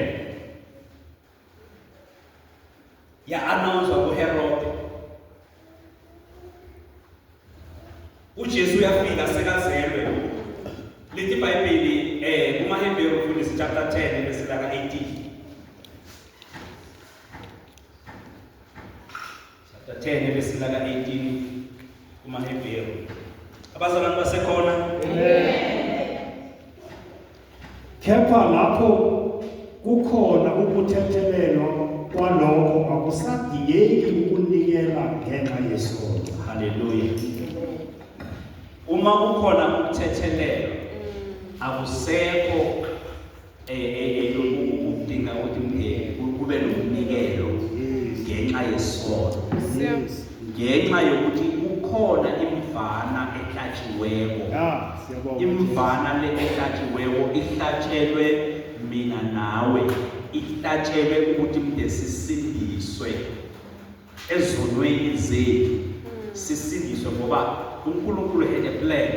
[SPEAKER 1] ya-announcwa kuHerode. uJesu uyafika sekazelwe. Lithi iBhayibheli kumaHebheru, mfundisi, chapter 10 verse laka 18, chapter 10 verse laka 18 kumaHebheru. Abazalwane basekhona?
[SPEAKER 4] Kepha lapho kukhona ukuthethelelwa kwalokho, akusadingeki ukunikela ngenxa yesono.
[SPEAKER 1] Haleluya. Uma kukhona ukuthethelelwa, akusekho ukudinga ukuthi kube nomnikelo ngenxa yesono, ngenxa yokuthi kukhona imvana ehlatshiweko.
[SPEAKER 3] Ya, siyabonga.
[SPEAKER 1] Imvana le ehlatshiweko ihlatshelwe mina nawe, ihlatshelwe ukuthi mde sisindiswe ezonweni zethu, sisindiswe ngoba uNkulunkulu had a plan.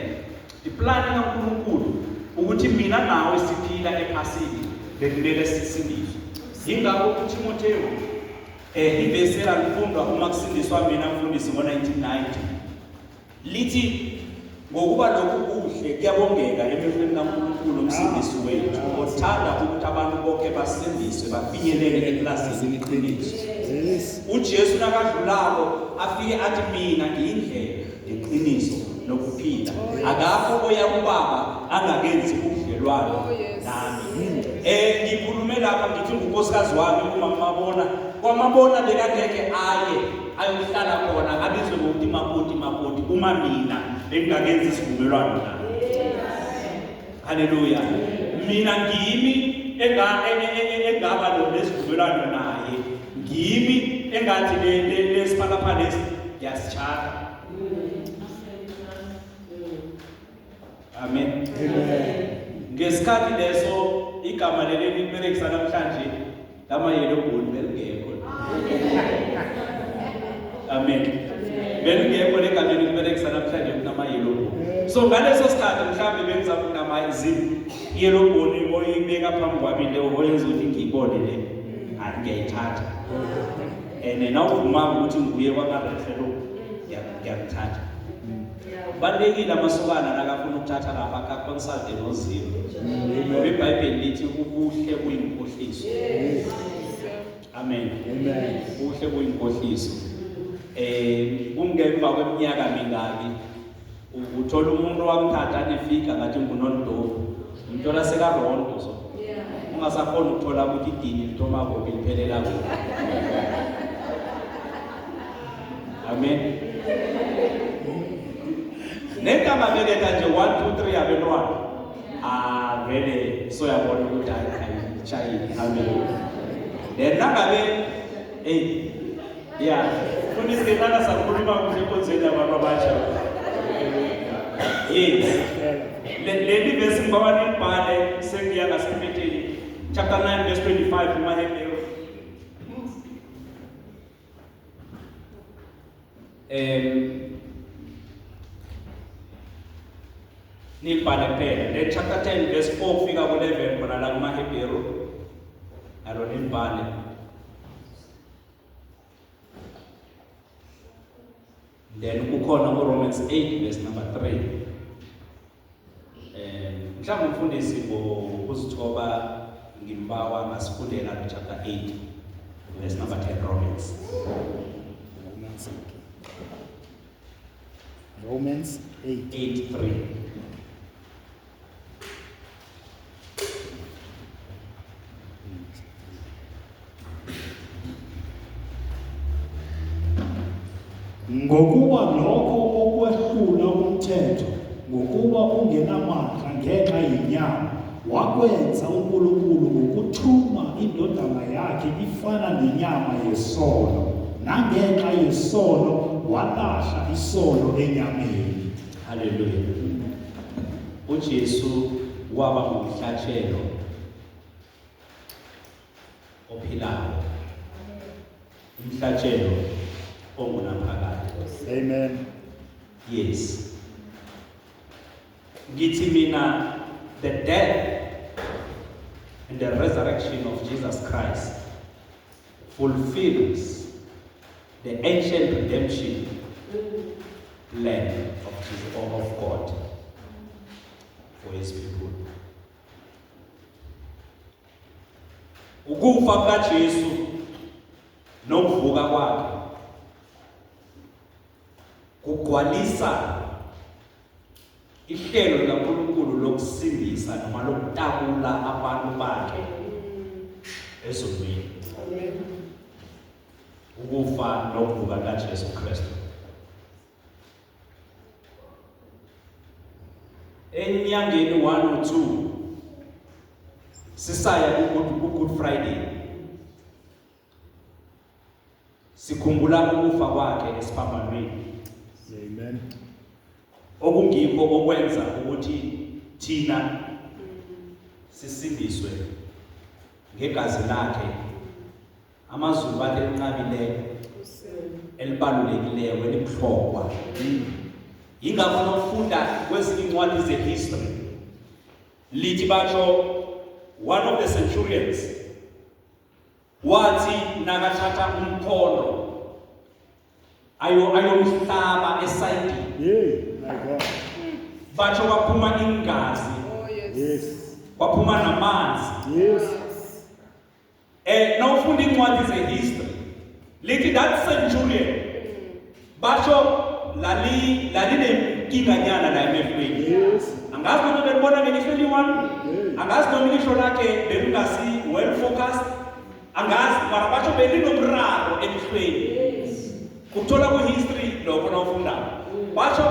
[SPEAKER 1] Iplan kaNkulunkulu ukuthi mina nawe siphila ephasini bekumele sisindiswe. Yingakho uTimotheo, ivesi elalifundwa uma kusindiswa mina, mfundisi, ngo-1990, lithi, "Ngokuba lokhu kuhle, kuyabongeka emehlweni kaNkulunkulu umsindisi wethu, othanda ukuthi abantu bonke basindiswe, bafinyelele ekulazini iqiniso." UJesu nakadlulako afike athi, "Mina ngiyindlela, neqiniso, nokuphila. Akakho oya kuBaba angakenzi ubudlelwano
[SPEAKER 5] Oh, yes.
[SPEAKER 1] nami." Ngikhulume lapha ngithi ngunkosikazi wami umama Mabona. Kwamabona bekangeke aye ayohlala khona, abizwe ngokuthi makoti, makoti, uma mina bengingakenzi isivumelwano naye. Haleluya. Mina ngimi engaba nesivumelwano naye, ngimi engathi le lesiphalaphala lesi ngiyasitshata. Amen.
[SPEAKER 3] Amen.
[SPEAKER 1] Ngesikhathi leso, igama leli liberekisa namhlanje lama-yellow bone belingekho. Amen. Belingekho legama eliberekisa namhlanje kunama-yellow bone. So ngaleso sikhathi mhlawumbe bengizama kunama yellow bone oyibeka phambi kwami le oyenza ukuthi ngiyibone le, hayi, ngiyayithatha. And nawuvumanga ukuthi nguye kwamarehle lo, ngiyakuthatha. Kubalulekile amasokana nakafuna ukuthatha lapha akaconsulte noZimo, ngoba iBhayibheli lithi ubuhle buyinkohliso. Amen.
[SPEAKER 3] Amen.
[SPEAKER 1] Ubuhle buyinkohliso. Kungemva kweminyaka mingaki uthola umuntu wamthatha nefika ngathi ngunondovu, umthola sekarondo, so ungasakhona ukuthola ukuthi idini lithoma kuphi, liphelela kuphi. Amen. Nengababeletha nje 1 2 3 abantwana, ah, vele soyabona ukuthi hayi, ayishayile. Amen. Then nangabe, hey, yeah, mfundisi, ngenana sakhuluma kuhle enkonzweni yabantu abasha. Yes, leli vesi ngibawa nilibhale, sengiya ngasempetheni. Chapter 9 verse 25 kumaHebheru. Nilibhale kuphela. Then chapter 10 verse 4 kufika ku-11 khona la kumaHebheru nalo nilibhale. Then kukhona uRomans 8 verse number 3. Mhlawumbe umfundisi ngokuzithoba ngimbawa ngasifundela lo chapter 8 verse number 10, Romans.
[SPEAKER 3] Romans. Romans 8.
[SPEAKER 1] 8 3.
[SPEAKER 4] Ngokuba lokho okwehlula umthetho, ngokuba ungenamandla ngenxa yenyama, wakwenza uNkulunkulu ngokuthuma wathuma indodana yakhe ifana nenyama yesono, nangenxa yesono walahla isono enyameni.
[SPEAKER 1] Haleluya. UJesu waba ngumhlatshelo ophilayo, umhlatshelo ongunaphakade.
[SPEAKER 3] Amen.
[SPEAKER 1] Yes, ngithi mina, the death and the resurrection of Jesus Christ fulfills the ancient redemption plan of Jesus, of God for his people. Ukufa kukaJesu nokuvuka kwakhe kugcwalisa ihlelo likaNkulunkulu lokusindisa noma lokutakula abantu bakhe ezulwini. Ukufa nokuvuka kaJesu Kristu. Enyangeni 1 or 2 sisaya ku Good Friday, sikhumbula ukufa kwakhe esiphambanweni.
[SPEAKER 3] Amen.
[SPEAKER 1] Okungikho okwenza ukuthi thina sisindiswe ngegazi lakhe, amazulu bakhe elinqabileyo, elibalulekileyo, elibuhlokwa. Yingakho nokufunda kwezinye incwadi ze-history lithi batsho one of the centurions wathi nakathatha umkhondo ayo ayomhlaba esayidini,
[SPEAKER 3] Yeah, my God.
[SPEAKER 1] batsho kwaphuma ingazi,
[SPEAKER 5] Oh, yes.
[SPEAKER 1] kwaphuma namanzi. Nawufunda incwadi ze-history lithi that centurion basho lali lalinenkinga la emehlweni. Angazi noma belibona ngelihlo eliyi-one, angazi noma ilihlo lakhe belingasi well focused, angazi, mara basho belinomraro elihlweni. Ukuthola ku-history lokho nawufundayo, basho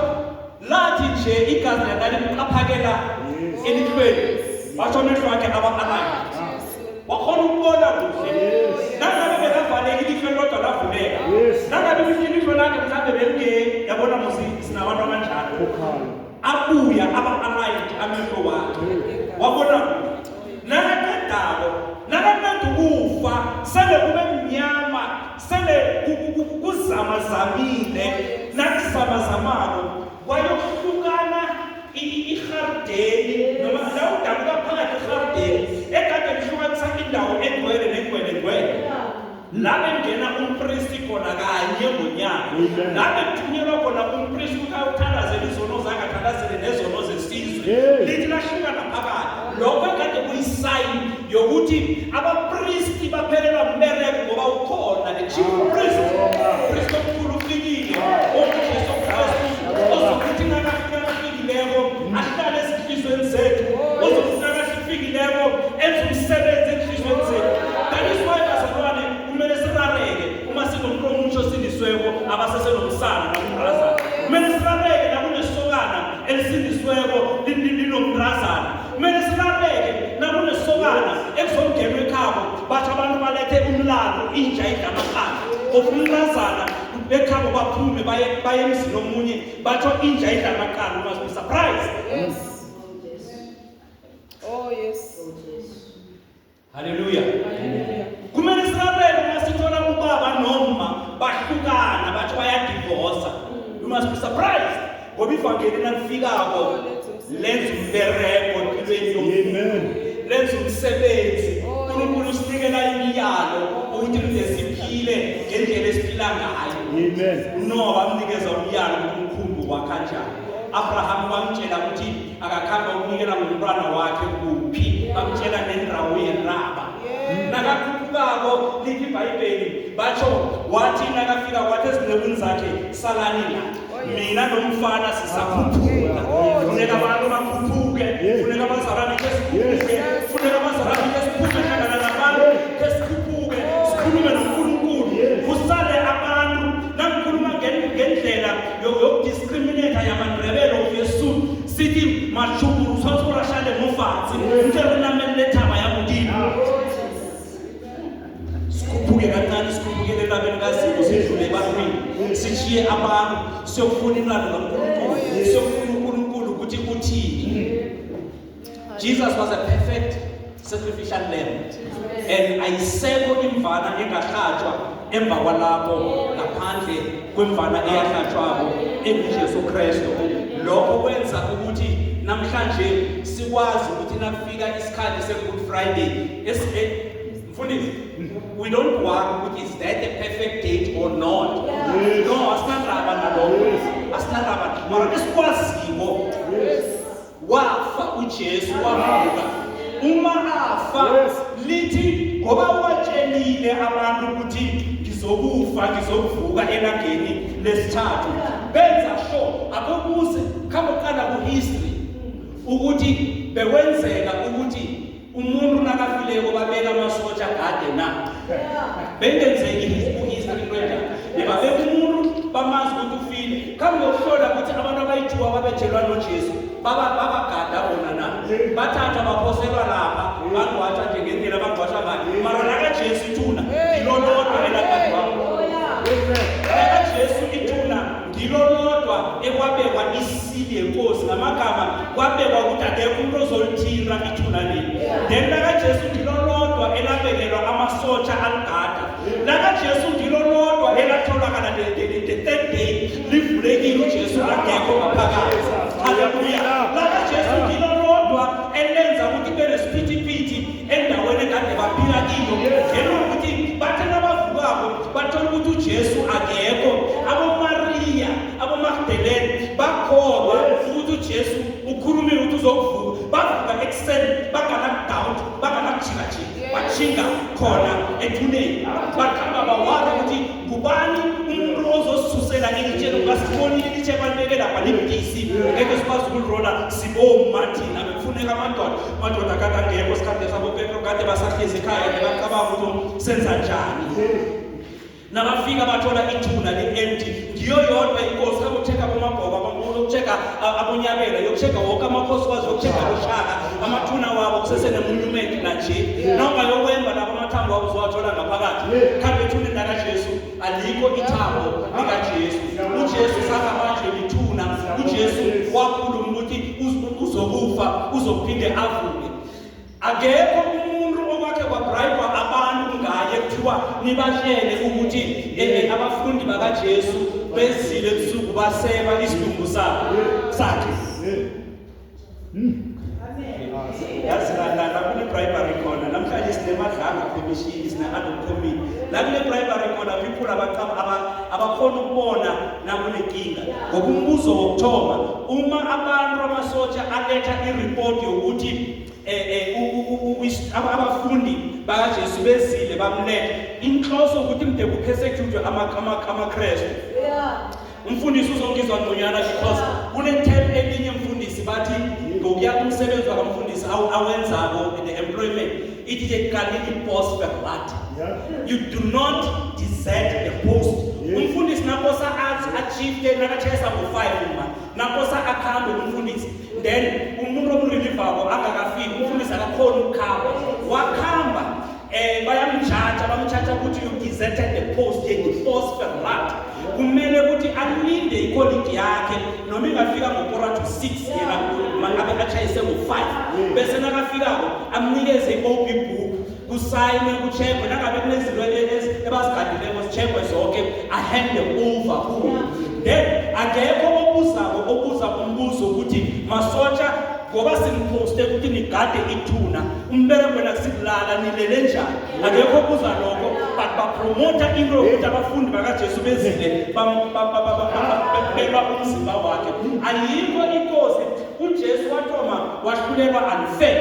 [SPEAKER 1] lathi nje igazi lalimqaphakela elihlweni, basho amehlo akhe aba-aligned, wakhona ukubona kuhle. Nangabe bekavaleka ilihlo elilodwa lavuleka. Nangabe ilihlo lakhe mhlawumbe belinge, yabona musi sinabantu abanjalo,
[SPEAKER 3] Khokhayo.
[SPEAKER 1] Abuya aba-aligned amehlo wakhe, wabona kuhle. Nakaqedako, nakaqeda ukufa, sele kube mnyama, sele kuzamazamile, nakuzamazamako kwayokuhlukana ihardeni noma la udabuka phakathi ihardeni ekade lihlukanisa indawo engcwele nengcwele ngcwele, la bengena umpristi khona kanye ngonyaka.
[SPEAKER 3] Amen.
[SPEAKER 1] La bekuthunyelwa khona umpristi ukuthi ayothandazela izono zakhe, athandazele nezono zesizwe. Lithi lahlukana phakathi. Lokho ekade kuyisayini yokuthi abapristi baphelelwa mbereko ngoba ukhona the chief priest, priest omkhulu ufikile, onguJesu Kristu, ozokuthi nakafika nafikileko ahlale ezinhliziyweni zethu, ozokuthi nakafikileko enze umsebenzi enhliziyweni zethu. That is why, bazalwane, kumele sirareke uma sinomntu omutsha osindisweko abasesenomsana nakumrazana. Kumele sirareke nakunesokana elisindisweko linomrazana. Kumele sirareke nakunesokana ekuzongenwa ekhabo, batsho abantu balethe umlando, inja idla amaqanda of umntazana bekhabo, baphume baye emzini omunye, batsho inja idla amaqanda. You must be surprised.
[SPEAKER 5] Yes. Oh, yes.
[SPEAKER 1] Haleluya.
[SPEAKER 5] Hallelujah.
[SPEAKER 1] Kumele sirareke uma sithola ubaba noma bahlukana, batsho bayadivosa. You must be surprised ngoba ivangeli nalifikako lenza umbereko empilweni yomuntu.
[SPEAKER 3] Amen.
[SPEAKER 1] Lenza umsebenzi. uNkulunkulu usinikela imiyalo ukuthi kuze siphile ngendlela esiphila ngayo.
[SPEAKER 3] Amen.
[SPEAKER 1] Unowa wamnikeza umyalo ukuthi umkhumbi wakha kanjani. Abraham wamtshela ukuthi akakhamba ukunikela ngomntwana wakhe kuphi, bamtshela nendawo yeraba. Nakakhuphukako lithi iBhayibheli batsho wathi nakafika wathi ezincekwini zakhe, "Salani la, mina nomfana sisakhuphuka." Funeka abantu bakhuphuke. Funeka abazalwane ke sikhuphuke. Funeka abazalwane ke siphume hlangana nabantu, ke sikhuphuke, sikhulume noNkulunkulu. Kusale abantu nangikhuluma ngendlela yokudiscriminate yamaNdebele of yesuthu, sithi mashukuru tshwanetse gore a šale mo fatshe ntse re namelle thaba ya Modimo. Sishiye abantu siyofuna imlando kaNkulunkulu, siyofuna uNkulunkulu ukuthi uthini. Jesus was a perfect sacrificial lamb, and ayisekho imvana engahlatshwa emva kwalapho ngaphandle kwemvana eyahlatshwako enguJesu Kristu. Lokho kwenza ukuthi namhlanje sikwazi ukuthi nakufika isikhathi se-Good Friday, mfundisi, we don't worry ukuthi is that a perfect date or not. No, asinandaba nalokho, asinandaba, mara esikwaziko, wafa uJesu, wavuka. Uma afa, lithi ngoba watshelile abantu ukuthi ngizokufa, ngizokuvuka elangeni lesithathu, benza sure akokuze khambe uqala ku-history ukuthi bekwenzeka ukuthi umuntu nakafileko babeka amasotsha gade na. Bengenzeki ku-history into enjalo. Bebabeka umuntu bamazi ukuthi ufile, khambe yokuhlola ukuthi abantu abayi-two ababetshelwa noJesu babagada bona na. Bathathwa baphoselwa lapha, bangcwatshwa nje ngendlela abangcwatshwa ngayo, mara lakaJesu ithuna ngilo lodwa elagadwako. LakaJesu ithuna ngilo lodwa ekwabekwa isili yenkosi ngamagama, kwabekwa ukuthi akekho umuntu ozolithinta ithuna leli. Then lakaJesu ngilo lodwa elabekelwa amasotsha aligada. LakaJesu ngilo lodwa elatholakala the third day livulekile, uJesu akekho ngaphakathi. Haleluya! LakaJesu ngilo lodwa elenza ukuthi kube nesiphithiphithi endaweni ekade baphila kiyo, ngenxa yokuthi bathe nabavukako bathola ukuthi uJesu akekho. AboMariya, aboMagdalene bakholwa ukuthi uJesu ukhulumile ukuthi uzokuvuka. Bavuka ekuseni banganakudoubt, banganakujikajika, batjhinga khona ethuneni. Bakhamba bawara ukuthi ngubani umuntu ozosisusela ilitshe, ngoba sibonile ilitshe balibeke lapha libudisi, ngeke sikwazi ukulirola siboma thina, bekufuneka amadoda. Amadoda kade angekho sikhathi saboPetro, kade basahlezi ekhaya, bebacabanga ukuthi senza njani. Nabafika bathola ithuna li-empty. Ngiyo yodwa inkosi kakuchecka abomabhoba, yokuchecka abonyabela, yokuchecka woke amakhosikazi, yokuchecka boshaka, amathuna wabo kusesenemonument nanje. Nawungayokwemba lapho amathambo wabo uzowathola ngaphakathi. Khambe ethuneni lakaJesu alikho ithambo likaJesu. UJesu sangamanje lithuna. UJesu wakhuluma ukuthi uzokufa, uzophinde avuke. Akekho umuntu okwakhe kwabrayibwa abantu ngaye kuthiwa nibatshele ukuthi abafundi bakaJesu bezile ebusuku baseba isidumbu sakhe. Yazi la kune bribery khona namhlanje, sineMadlanga Commission, sine-ad hoc committee. La kune bribery khona, people abakhona ukubona nakunenkinga, ngoba umbuzo wokuthoma uma abantu amasotsha aletha ireport yokuthi abafundi bakaJesu bezile bamletha, inhloso ukuthi mde kupersecute amaKrestu. Umfundisi uzongizwa ngconywana because kune-term elinye, mfundisi, bathi ngokuya kumsebenzi wakamfundisi awenzako, the employment, ithi ke kan nie die pos verlaat. You do not desert the post. Umfundisi nakosa athi achieve nakatshayisa ngo-5, ma nakosa akhambe umfundisi, then umuntu omrelivako angakafiki, umfundisi akakhoni ukukhamba, wakhamba, bayamtshatsha, bamtshatsha ukuthi you deserted the post, ye die pos verlaat. Kumele ukuthi alinde icolleague yakhe noma ingafika ngo-5:45, yena abe atshayise ngo-5, bese nakafikako amnikeze i-OB book, kusayinwe, kucheckwe nangabe kunezinto ebazigadileko, zicheckwe zonke, ahande over kuyo. Then akekho obuzako obuza umbuzo ukuthi masotsha, ngoba siniphoste ukuthi nigade ithuna, umbereko wena sikulala, nilele njani? Akekho obuza lokho, but bapromota into yokuthi abafundi bakaJesu bezile belwa umzimba wakhe. Ayikho inkosi. UJesu wathoma wahlulelwa unfair,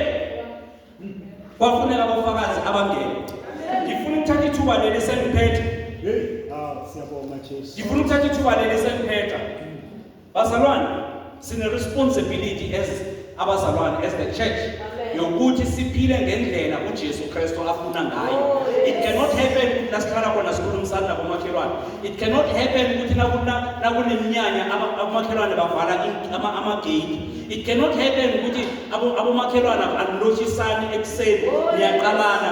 [SPEAKER 1] kwafuneka abofakazi abangene. Ngifuna ukuthatha ithuba leli sengiphethe.
[SPEAKER 3] Hey, ah, siyabonga Jesu.
[SPEAKER 1] Ngifuna ukuthatha ithuba leli sengiphetha. Bazalwane, sine responsibility as abazalwane, as the church. Yokuthi siphile ngendlela uJesu Kristu afuna ngayo. It cannot happen ukuthi nasihlala khona sikhulumisana nabomakhelwane. It cannot happen ukuthi nakuneminyanya abomakhelwane bavala amagate. It cannot happen ukuthi abomakhelwane aniloshisani ekuseni, niyaqalana.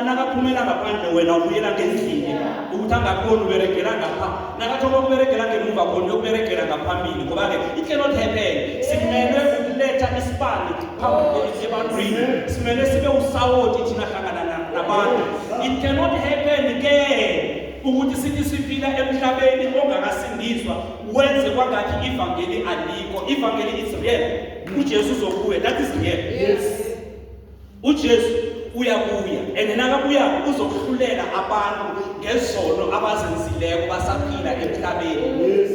[SPEAKER 1] Nakaphumela ngaphandle wena ubuyela ngendlini ukuthi angakhoni uberegela ngapha, nakathoma ukuberegela ngemuva khona uyokuberegela ngaphambili, ngoba-ke it cannot happen. Simelwe ukuletha isibani phambi ebantwini, simele sibe usawoti thina hlangana nabantu. It cannot happen ke ukuthi sithi siphila emhlabeni ongakasindiswa wenze kwangathi ivangeli alikho. Ivangeli is real. UJesu uzobuya, that is real. UJesu uyabuya, and nakabuya uzokuhlulela abantu ngezono abazenzileko basaphila emhlabeni.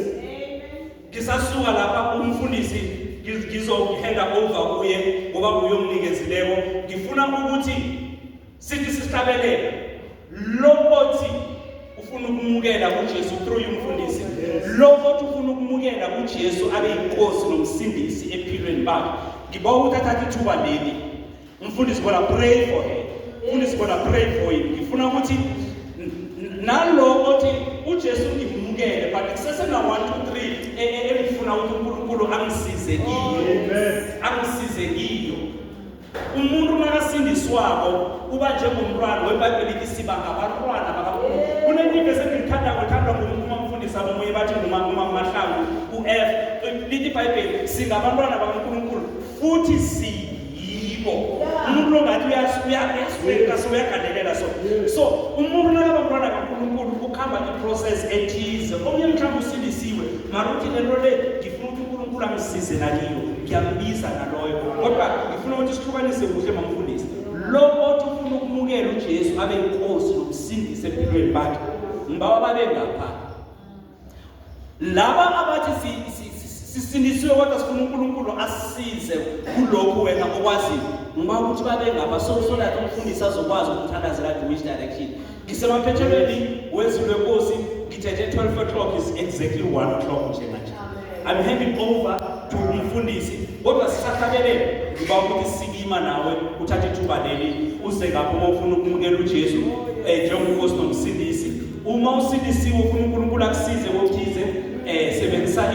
[SPEAKER 1] Ngisasuka lapha, umfundisi ngizohanda over kuye ngoba nguye omnikezileko. Ngifuna ukuthi sithi sihlabelele, lo othi ufuna ukumukela uJesu through umfundisi, lo othi ufuna ukumukela uJesu abe yinkosi nomsindisi ephilweni bakhe, ngibawa ukuthi athathe ithuba leli. Umfundisi gonna pray for her, umfundisi gonna pray for him. Ngifuna ukuthi nalo othi uJesu ngimukele, but kusesena 1 2 3 engifuna ukuthi uNkulunkulu angisize kiyo,
[SPEAKER 3] Amen.
[SPEAKER 1] angisize kiyo. Umuntu nakasindiswako uba njengomntwana weBhayibheli, ithi siba ngabantwana bakaNkulunkulu. Kunenye ivesi engilithandako, lithandwa ngumfundisi abomunye, bathi ngumamahlangu u-F. Lithi iBhayibheli singabantwana bakaNkulunkulu futhi siyibo. Umuntu longathi uyasweka so, uyagandelela so. So umuntu nakaba mntwana kaNkulunkulu ukuhamba i-process ethize. Omunye mhlawumbe usindisiwe, mara uthi lento le ngifuna ukuthi uNkulunkulu angisize nakiyo, ngiyambiza naloyo. Kodwa ngifuna ukuthi sihlukanise kuhle, mamfundisi. Lo othi ufuna ukumukela uJesu abe inkosi nomsindisi empilweni bakhe, ngibawa babe ngapha. Laba abathi sisindisiwe kodwa sifuna uNkulunkulu asisize kulokhu wena okwaziyo, ngibawa ukuthi babe ngapha so that umfundisi azokwazi ukuthandazela the which direction. Ngisemaphethelweni wezwi lwenkosi, ngithethe 12 o'clock, is exactly 1 o'clock njenganje. I'm handing over to umfundisi, kodwa sisahlabelele ngiba ukuthi sikima nawe uthathe ithuba leli uze ngapho uma ufuna ukumukela uJesu njengonkosi nomsindisi. Uma usindisiwe ufuna uNkulunkulu akusize kokuthize, sebenzisa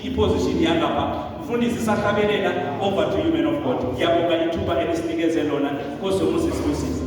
[SPEAKER 1] i-position yangapha. Mfundisi, sahlabelela, over to you, man of God. Ngiyabonga ithuba elisinikeze lona. Nkosi yomusa isibusise.